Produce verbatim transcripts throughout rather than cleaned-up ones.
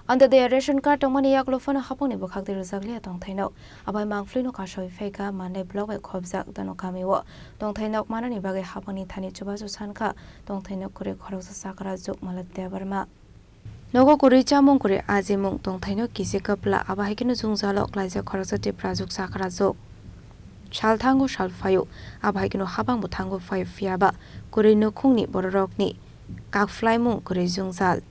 Ante de ration card tongmani yaklo phano hapangni bwkhak twi rwjakliya tongthai nok. Abai mangphlwi no kasoi phaikha Mandai block bai khopjak dono kami o. Tongthai nok manani bagwi hapangni thani chubachu sankha tongthai nok kwrwi khoroksa Sakra Jok Mala Debbarma. Nogo kwrwi chamung kwrwi ajimung tongthai nok kisi kwpla abo hai kheno jwngjalo klaijak khoroksa Tipra Jok Sakra Jok. Sal thango sal phaio abo hai kheno hapang bo thango phaio phiyaba kwrwi nukhungni bororokni kakphlaimung kwrwi jwngjal.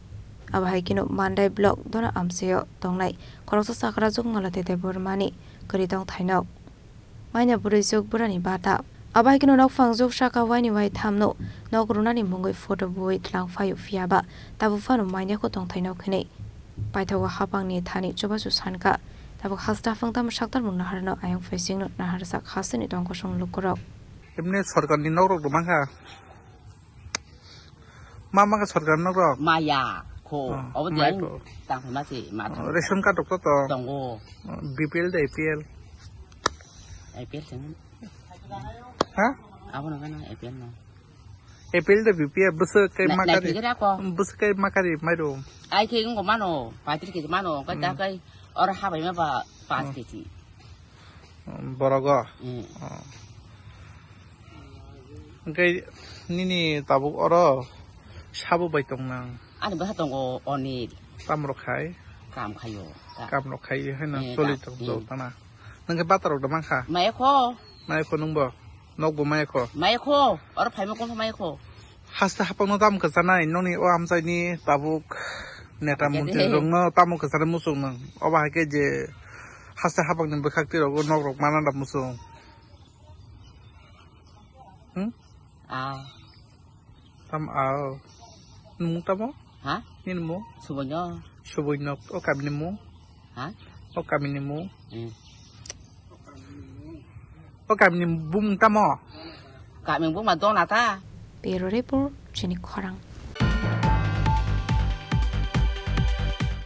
Abo hai kheno Mandai block dona amchaio tongnai khoroksa Sakra Jok Mala Debbarmani kwrwi tongthai nok. Maina bwrwi jwk bwrani bata. Abo hai kheno nokphang jwk saka waini wai thamno nok rwnani mungwi photo bui tlang phaio phiyaba tabuk phano maina kho tongthai nok hinwi paithago hapangni thani chubachu sankha. Tabuk hasta phang tamo saktarmung naharno ayang phaisingno naharsak hasteni tongkosong lukurok. Emni sorkarni nokrok rwmangkha. Ma ma khe sorkar nok rok? Maya kho. Oh, obo mai diyan ko. Tang phai ma se ma Oh, thang. Ration card rok to tong? Tongo. Oh, B P L de A P L? A P L sing. Ha? Abo no kana A P L no. A P L de B P L bwswk kai Na- makari. Naikhe ra ko. Bwswk kai makari mairum. Ai khe ngo mano, paitri khe mano, kai ta Hmm. kai or ha bai ma ba pas Hmm. khe chi. Borogo? Mm. Oh. Hwnkhe nini tabuk oro sabo bai tong nang? Ani bwsa tongo Onil. Tamo rok khai? Kam khaio. Ta- Kam rok khai haino Eh, choli ta- tong mm. Tana. Nang khe bata rok da mankha? Maya kho. Maya kho nungbo? Nokbo maya kho? Maya kho. Oro phaima kho maya kho. Haste hapangno tamo kwchanai, nokni o amchaini tabuk neta Haikhe montri de. Rokno tamo kwchanai muchung nang. Obo haikhe je haste hapangni bwkhak twi rogo nok rok mana da muchung. Hmm? Ah. Tam ao. Nung tamo? Ha? Nini mo? Suboino. Suboino, o kamini mo? Ha? O kamini mo? Hmm. O kamini bung tamo? Kamini bung ma dona ta? Bureau Report, chini khorang.